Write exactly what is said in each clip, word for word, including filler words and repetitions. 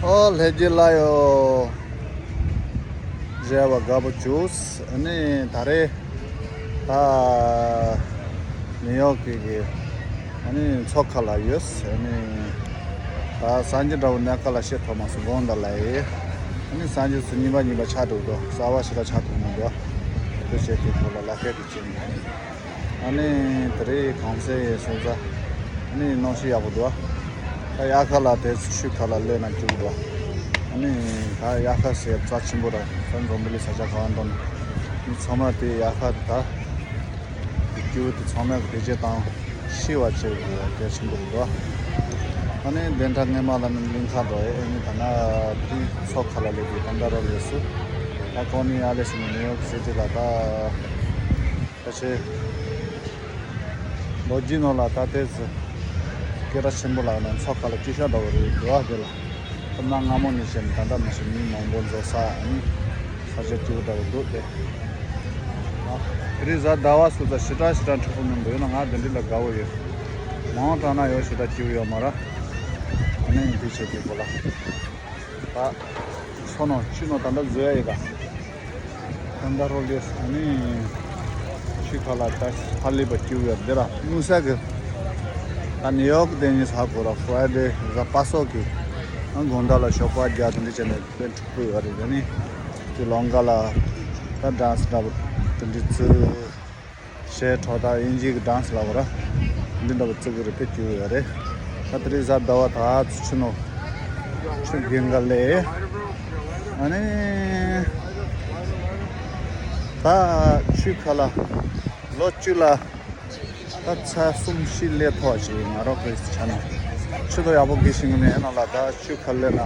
ཨོ་ལྷན་རྒྱས་ལ་ཡོ། མཇལ་བ་དགའ་པོ་བྱུང་། ཨ་ནི་ད་རེས་ད་ནིའུ་ཡོག་གི་གི་ཨ་ནི་མཚོ་ཁ་ལ་ཡོད། ཨ་ནི་ད་སང་ཉིན་འདྲ་བོ་གནས་སྐབས་ལ་ཤེས་ཐོག་མ་སུ་དགོངས་དག་ལ་ཡེ། ཨ་ནི་སང་ཉིན་སུ་གཉིས་པ་གཉིས་པ་ཆགས་འགྲོ་འདུག་གསར་བ་ཞིག་ལ་ཆགས་ཐུབ་མི་འདུག་དེ་བྱས་དེ་ཁོ་ལ་ལ་ཁད་དུ་ཕྱིན། ཨ་ནི་དེ་རིང་གུང་སེང་ཡིན་སོང་ཙང་ཨ་ནི་གནམ་གཤིས་ཡག་པོ་འདུག་ད་དབྱར་ཁ་ལ་དེ་ཆུ་ཁ་ལ་སླེབས་ན་སྐྱིད་པོ་འདུག་ཨ་ནི་ད་དབྱར་ཁ་ཟེར་རྩ་ཆེན་པོ་ར་ས་འཛོམས་པ་ལི་ས་ཆ་ག་བ་འདོན་མི་ཚང་མ་དེ་དབྱར་ཁ་དེ་ད་སྐྱིད་པོ་དེ་ཚང་མས་བདེ་སྐྱིད་དང་ཤེས་པ་བྱེད་དགོས་གལ་ཆེན་པོ་འདུག་ཨ་ནི་བདེན་ཁ་སྔས་མ་ལ་ནི་གླིང་ཁ་འགྲོ་ཨེ་ནི་ད་ན་དེ་མཚོ་ཁ་ལ་སླེབས་དུས་ད་ད་རོ་ལས་སུ་ད་ཀོ་ནི་ཨ་ལེ་སི་ནི་ནིའུ་ཡོག་སི་ཊི་ལ་ད། ད་ཆེ། ལོ་རྒྱུས་ནང་ལ་ད་ལྟའི་ཟི། སྐད་གྲགས་ཆེན་པོ་ལ་ནང་ཚོགས་ཁག་ལ་སྐྱིད་ཤོས་འདྲ་བོ་རེད་འདུག་ཨ་དེ་ལ། ཁོ་ན་སྔ་མོ་ནས་བྱས་ནས་ད་ལྟ་མ་ཤི་མི་མང་པོ་འཛོམས་ས་ཨ་ནི། ས་ཆ་སྐྱིད་པོ་འདྲ་བོ་འདུག་སྟེ། ཨ། དེ་རིང་གཟའ་ཟླ་བ་སོང་ཙང་ཞེ་དྲག་ཞེ་དྲག་འཁྲུག་པོ་མི་འདུག་ཡིན་ན་ང་དེ་འདྲ་ལ་དགའ་བོ་ཡོད། མང་དྲགས་ན་ཡོད་ཞེ་དྲག་སྐྱིད་པོ་ཡོད་མ་རེད། ཨ་ནི་དེ་བྱས་དེ་གོ་ལ། ད། མཚོ་ནང་ཆུ་ནང་ད་ལྟ་འཛུལ་ཡ་ཡིན་ད། ད་ལྟ་རོ་ལེས་ཨ་ནི། ཆུ་ཁ་ལ་ད་ཧ་ལས་པ་སྐྱིད་པོ་ཡོད་འདི་ར་དངུལ་ས་གི། ད་ནིའུ་ཡོག་དེ་ཉིན་ས་གོ་ར་ཧྥ་རའི་ཌེ་གཟའ་པ་སངས་ཀྱི། ཨ་དགོང་དག་ལ་ཞོགས་པ་རྒྱག་དེ་འདྲ་བྱས་ནས་དཔེ་འཁྲུག་པོ་ཡོད་རེད་ཨ་ནི། དེ་ལོང་ག་ལ། ད་ཌན་སི་འདྲ་པོ་དེ་འདྲ་བཙུགས། གཞས་འཁྲབ་དང་དབྱིན་ཇིའི་གི་ཌན་སི་ལབ་དགོས་ར། འདི་འདྲ་བོ་བརྩི་གི་རེད་དཔེ་སྐྱིད་པོ་ཡོད་རེད། ད་དེ་རིང་གཟའ་ཟླ་བ་ད་ཚུ་ཆུ་ནོ། ཆུ་རྒན་ག་ལེ། ཨ་ནི། ད་ཆུ་ཁ་ལ། ལོ་བཅུ་ལ། ད་ཚ་གསུམ་བཞི་ལས་ཐོག་ཅིག་ང་རོ་གི་ཆ་ན། ཆུ་དོ་ཡག་པོ་གི་ཤིང་གི་མེད་ན་ལ་ད་ཆུ་ཁ་ལེ་ན།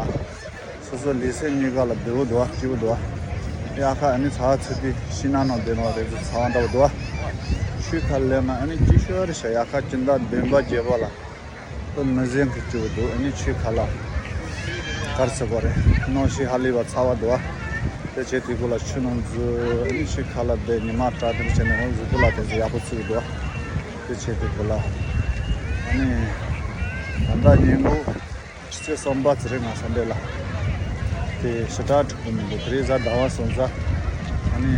སོ་སོ་ལི་སེ་གཉིས་ཀ་ལ་བདེ་བོ་འདུག་བ་སྐྱིད་པོ་འདུག་བ། དབྱར་ཁ་ཨ་ནི་ཚ་བ་ཚ་དུས་ཕྱི་ནང་ནང་བསྡད་ནོ་རེད་ཚ་བ་འདྲ་བོ་འདུག་བ། ཆུ་ཁ་ལེ་ན་ཨ་ནི་སྐྱིད་ཤོས་རེད་ཤག་དབྱར་ཁ་སྤྱི་ཟླ་བདུན་པ་བརྒྱད་པ་ལ་ཏོ་མི་ཟན་གི་སྐྱིད་པོ་འདུག་ཨ་ནི་ཆུ་ཁ་ལ་གར་ཚ་པོ་རེད་གནམ་གཤིས་ཧ་ལས་པ་ཚ་བ་འདུག་བ། དེ་བྱས་དུས་གོ་ལ་ཆུ་ནང་འཛུལ་ཨ་ནི་ཆུ་ཁ་ལ་བསྡད་ཉི་མ་དྲག་དེ་བྱས་ནས་འོང་གཟུགས་པོ་ལ་དེ་ཚོ་ཡག་པོ་ཚུགས་འདུག་བ། དེ་བྱས་དུས་གོ་ལ་ཨ་ནི་ད་ལྟ་ཉིན་གུང་། ཆུ་ཚོད་གསུམ་པ་ཙམ་རེད་ང་ས་འདྲེ་ལ། དེ་ཞེ་དྲག་འཁྲུག་པོ་མི་འདུག་དེ་རིང་གཟའ་ཟླ་བ་སོང་ཙང་། ཨ་ནི།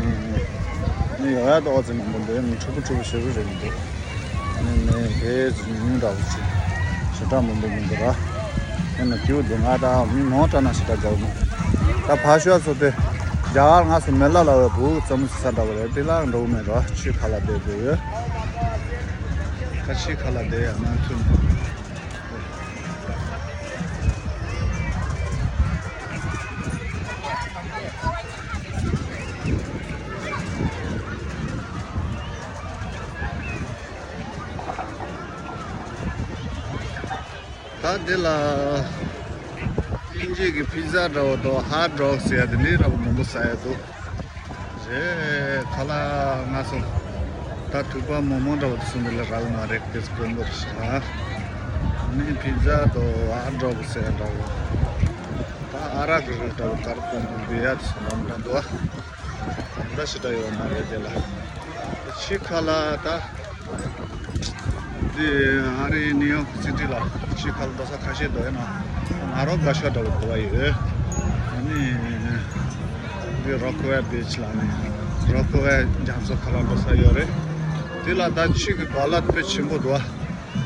ནི་ཡོང་ཡ་ཏོག་ཙམ་མང་པོ་འདུག་ཡང་འཁྲུག་པོ་འཁྲུག་པོ་ཞེ་པོ་རེད་མི་འདུག་ཨ་ནི་ནི་དེ་ཉུང་ཉུང་འདྲ་བོ་ཅིག་ཞེ་དྲག་མང་པོ་མི་འདུག་ར། ཡང་ན་སྐྱིད་པོ་འདུག་ང་ད་མི་མང་དྲགས་ན་ཞེ་དྲག་དགའ་བོ་མི། ད་ཕར་ཤོག་ཚོ་དེ། རྒྱ་གར་ང་ཚོ་མེ་ལ་ལ་བའི་བུ་ཙམ་ས་འདྲ་བོ་རེད་དེ་ལ་འགྲོ་གི་མེད་ར་ཆུ་ཁ་ལ་བསྡད་དགོས་ཡོད། ད་ཆུ་ཁ་ལ་བསྡད་ཡ་མ་ཐུབ་ནས། ད་འདི་ལ་དབྱིན་ཇི་གི་ཕི་ཛ་འདྲ་བོ་དང་ཧོཊ་ཌོག་ཟེར་ཡ་དེ་འདྲའི་འདྲ་བོ་མང་པོ་ཟ་ཡ་འདུག་རེད་ཁ་ལག་ང་ཚོ་ད་དུས་པ་མོག་མོག་འདྲ་བོ་དེ་ཚོ་འདི་ལ་རག་མ་རེད་དེ་ཚོ་དཀོན་པོ་རེད་ཤག་ནི་ཕི་ཛ་དང་ཧོཊ་ཌོག་ཟེར་ཡ་འདྲ་བོ་ད་ཨ་རག་གི་རིགས་འདྲ་བོ་དཀར་དཀོན་པོ་འདི་ཡ་དེ་ཚོ་ལམ་འདྲ་འདུག་ཨ། ད་ཞེ་དྲག་ཡོད་མ་རེད་དེ་ལ། ཆུ་ཁ་ལ་ད། འདི་ཨ་རི་ནིའུ་ཡོག་སི་ཊི་ལ་ཆུ་ཁ་ལ་འགྲོ་ས་ཁ་ཤས་འདུག་ཡོད་ན། ང་རོ་དགའ་ཤོས་འདྲ་བོ་འདུག་བ་ཡོད། ཨ་ནི། འདི་རོ་ཀ་ཝེལ་བིཆ་ལ་ནི། རོ་ཀ་ཝེལ་རྒྱ་མཚོ་ཁ་ལ་འགྲོ་ས་ཡོད་རེད། དེ་ལ་ད་ཆུ་གི་རྦ་རླབས་དཔེ་ཆེན་པོ་འདུག་བ།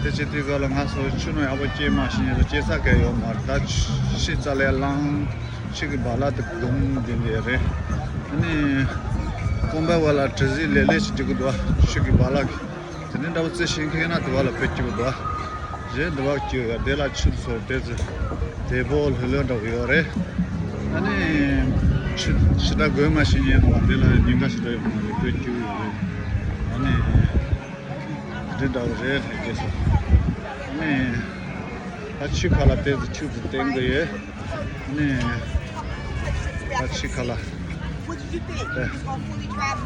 དེ་ཅི་དུས་ག་ལ་ང་ཚོ་ཆུ་ནང་ཡག་པོ་སྐྱེས་མ་ཤེས་ཉེ་ལ་སྐྱེ་ས་ག་ཡོད་མ་རེད་ད་ཤི་ཙ་ལས་ལངས་ཆུ་གི་རྦ་རླབས་དེ་གདོང་ལྡན་གི་རེད། ཨ་ནི་ཀོང་པའི་བར་ལ་གྲུ་གཟིངས་ལེ་ལེ་ཞིག་འགྲིག་གི་འདུག་ཆུ་གི་རྦ་རླབས་ཀྱི་དེ་ནི་འདྲ་བོ་རྩི་ཤེས་མཁན་ན་དེ་བ་ལ་བོད་སྐྱིད་པོ་འདུག་རྗེས་འདི་བ་སྐྱིད་ཡོད་དེ་ལ་ཆུ་ཚོ་དེ་ཚོ་དེ་བོ་ལྷོད་ལྷོད་འདྲ་བོ་ཡོད་རེད། ཨ་ནི་ཆུ་ཞེ་དྲག་དགོས་མ་ཤེས་ཉེ་ལ་དེ་ལ་ཉེན་ཁ་ཞེ་དྲག་ཡོད་མ་རེད་བོད་སྐྱིད་པོ་ཡོད་རེད། ཨ་ནི། འདི་འདྲ་བོ་རེད་ལྷན་རྒྱས་སོ། ནི། ད་ཆུ་ཁ་ལ་བལྟས་ཚེ་ཆུ་ཚོད་བསྟན་གི་ཡོད། ནི། ད་ཆུ་ཁ་ལ།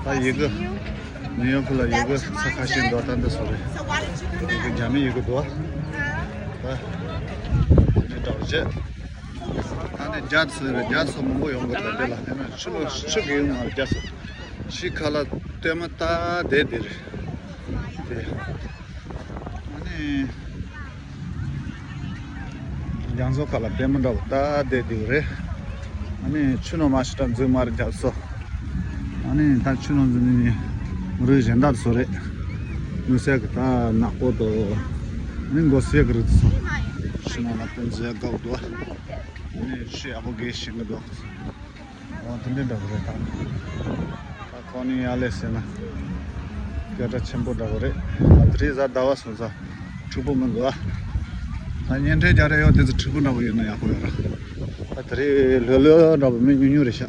ད་ཡི་གེ་ནིའུ་ཡོག་ལ་ཡི་གེ་ས་ཁ་ཤས་འདུག་ད་འདི་སོ་རེད། ཡི་གེ་རྒྱ་མི་ཡི་གེ་འདུག་ད། འདི་འདྲ་བོ་བྱས། ད་ནི་རྒྱ་ཚོ་རེད་རྒྱ་ཚོ་མང་པོ་ཡོང་གི་ད་འདི་ལ་ཧེ་ན་ཆུ་ལོ་ཆུ་གི་ཡོང་ང་རྒྱ་ཚོ། ཤི་ཁ་ལ་ལྟད་མོ་ལྟ་བསྡད་དེ་རེད། དེ། ཨ་ནི། རྒྱ་མཚོ་ཁ་ལ་ལྟད་མོ་འདྲ་པོ་ད་བསྡད་དེ་རེད། ཨ་ནི་ཆུ་ནང་མ་ཞིག་ད་འཛུལ་མ་རེད་རྒྱབ་སོ། ཨ་ནི་ད་ཆུ་ནང་འཛུལ་ནི་མི་རིགས་གཞན་དག་ཚོ་རེད། ལུས་སེ་གི་ད་ནག་པོ་དོ། ཨ་ནི་མགོ་སེ་གི་རིགས་ཚོ། ཆུ་ནང་ལ་ལྟད་འཛུལ་ཡ་དགའ་བོ་འདུག་ཨ་ནི་ཆུ་ཡག་པོ་གས་ཤིང་གི་འདུག་འོ་དེ་འདྲའི་འདྲ་པོ་རེད་ད། ད་ཁོ་ནི་ཡ་ལས་ཟེར་ན་སྐད་གྲགས་ཆེན་པོ་འདྲ་པོ་རེད། ད་དེ་རིང་གཟའ་ཟླ་བ་སོང་ཙང་འཁྲུག་པོ་མི་འདུག་ཨ། ད་བརྙན་འཕྲིན་རྒྱག་རེས་ཡོད་དེ་ཚོ་འཁྲུག་པོ་འདྲ་པོ་ཡོད་ན་ཡག་པོ་ཡོད་ར། ད་དེ་རིང་ལྷོད་ལྷོད་འདྲ་པོ་མི་ཉུང་ཉུང་རེད་ཤག་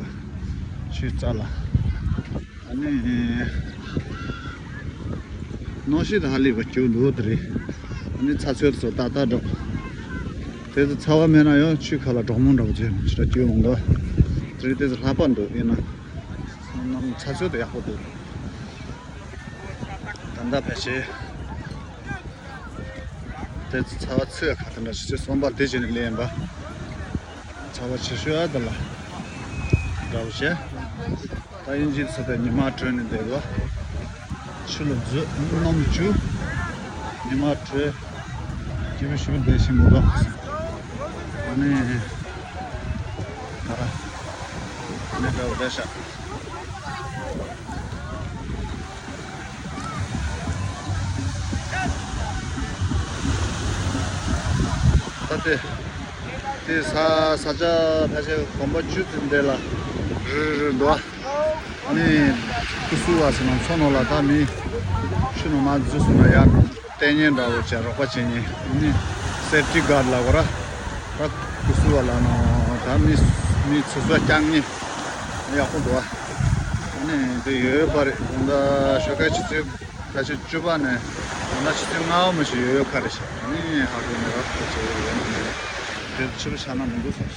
ཆུའི་རྩ་ལ། ཨ་ནི། གནམ་གཤིས་དང་ཧ་ལས་པ་སྐྱིད་པོ་འདུག་དེ་རིང་། ཨ་ནི་ཚ་ཚོད་ཚོ་ཏག་ཏག་འགྲོ། དེ་ཚོ་ཚ་བ་མེད་ན་ཡང་ཆུ་ཁ་ལ་གྲོག་མོ་འདྲ་པོ་བྱས་ནས་ཕྱི་དྲོ་སྐྱིད་པོ་འདུག་དེ་རིང་དེ་ཚོ་ལྷག་པ་འདུག་ཡིན་ན། ཚ་ཚོད་དུ་ཡག་པོ་འདུག་ད་ལྟ་ཕལ་ཆེར། དེ་ཚོ་ཚ་བ་ཚོས་ཁ་དེ་འདྲ་ཞིག་ཚོས་སོང་པ་དེ་བྱས་ནས་ལེན་པ། ཚ་བ་ཆེ་ཤོས་ཨ་དེ་ལ། འདྲ་པོ་བྱས། ད་དབྱིན་ཇིའི་ཚོ་དེ་ཉི་མ་དྲོས་ནས་བསྡད་དགོས། ཆུ་ལ་འཛུལ་སྣུམ་བཅུ། ཉི་མ་དྲོས། སྐྱིད་པོ་ཞིག་བསྡད་ཤིང་མི་འདུག་ཨ་ནི། ད་ར། ཨ་ནི་འདྲ་པོ་རེད་ཤག་ད་དེ། དེ་ས་ས་ཆ་ཕལ་ཆེར་གོམ་པ་བཅུ་ཙམ་འདི་ལ་རི་རི་འདུག་ཨ་ནི་ཀུ་སུ་བ་ཟེར་ན་མཚོ་ནང་ལ་ད་མི་ཆུ་ནང་མ་འཛུལ་སོང་ན་ཡར་ལྟས་ངན་འདྲ་བོ་བྱས་རོགས་པ་བྱེད་ཉེན་ཨ་ནི་སེབ་ཊི་གཱར་ལ་གོ་ར། ད་ཀུ་སུ་བ་ལ་ནོ་ད་མི་མི་ཚུད་ས་རྐྱང་ཉེན་ཡག་པོ་འདུག་ཨ་ནི་དེ་ཡོད་པ་རེད། ད་ཤོ་ཁ་ཆུ་ཚོད། ད་ཆ་བཅུ་པ་ནས་ད་ལྟ་ཆུ་ཚོད་ལྔ་པ་མ་ཞིག་ཡོད་ཡོད་ཁ་རེད་ཤག་ཨ་ནི་ཧ་གོ་མེད་ར་ཁ་ཆེ་ཡོད་ཡོད་ནི་མེད། དེ་ཕྱི་རུ་ཆ་ན་མི་འདུག་སོང་།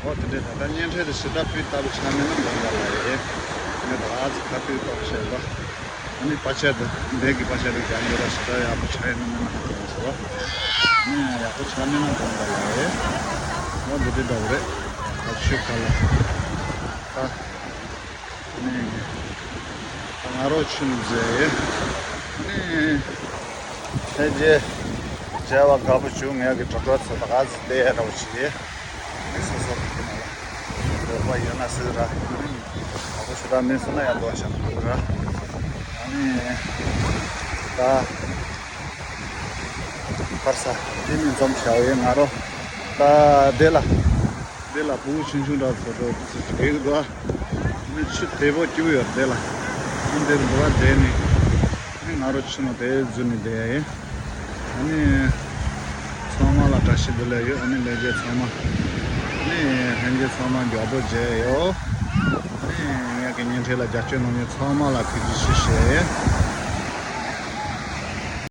འོ་དེ་འདྲས་ད་ལྟ་བརྙན་འཕྲིན་དེ་ཞེ་དྲག་སྤུས་དག་པོ་ཆགས་མེད་ན་དགོངས་པ་ལ་ཡོད། ངས་ད་ཨ་ཙི་ཁ་སྤུས་དག་བཤད་པ། ཨ་ནི་པ་ཆ་དེ་འདས་ཀྱི་པ་ཆ་དེ་རྒྱ་མི་ར་ཞེ་དྲག་ཡག་པོ་ཆགས་ཡོད་ན་མེད་ན་ཧ་གོ་མེད་ཟེར་བ། ཨ་ནི་ཡག་པོ་ཆགས་མེད་ན་དགོངས་པ་ལ་ཡོད། འོ་འདི་འདྲས་འདྲ་བོ་རེད། ད་ཆུ་ཁ་ལ། ད། ནས། ང་རོ་ཆུ་མཛེས། ནས། ཕལ་ཆེར། མཇལ་བ་དགའ་པོ་བྱུང་། ངས་ཀྱི་གྲོགས་པོ་ཚོ་དགའ་ཟི་བསྡད་རོགས་བྱེད། མི་སོ་སོ་གི་ནང་ལ། འདོད་པ་ཡོད་ན་སྲིད་ར། དགའ་པོ་ཞུ་དག་མིན་སོང་ན་ཡང་འདོད་ཤ་འདུག་ར། ཨ་ནི། ད། ཕར་ས། དེ་ནི་འཛོམས་བྱ་བའི་ང་རོ། ད། དེ་ལ། འདི་ལ་ཕྲུ་གུ་ཆུང་ཆུང་འདྲ་བོ་ཚོ་འགྲོ་འདུག་ཟེར་གྱི་འདུག་ཨ་ནི་ཆུ་དལ་པོ་སྐྱིད་པོ་ཡོད་རེད་དེ་ལ། ཨ་ནི་འདིར་འགྲོ་བ་བསྡད་ནས། ཨ་ནི་ང་རོ་ཆུ་ནང་དེ་འཛུལ་ནས་བསྡད་ཡ་ཡིན། ཨ་ནི། ཚང་མ་ལ་བཀྲ་ཤིས་བདེ་ལེགས་ཡོད། ཨ་ནི་ལས་བྱེད་ཚང་མ། ཨ་ནི་ལྷན་རྒྱས་ཚང་མ་མགྱོགས་པོ་མཇལ་ཡོད། ཨ་ནི་ངས་ཀྱི་བརྙན་འཕྲིན་ལ་རྒྱབ་སྐྱོར་གནང་མཁན་ཚང་མ་ལ་ཐུགས་རྗེ་ཆེ་ཞུ་ཡ་ཡིན།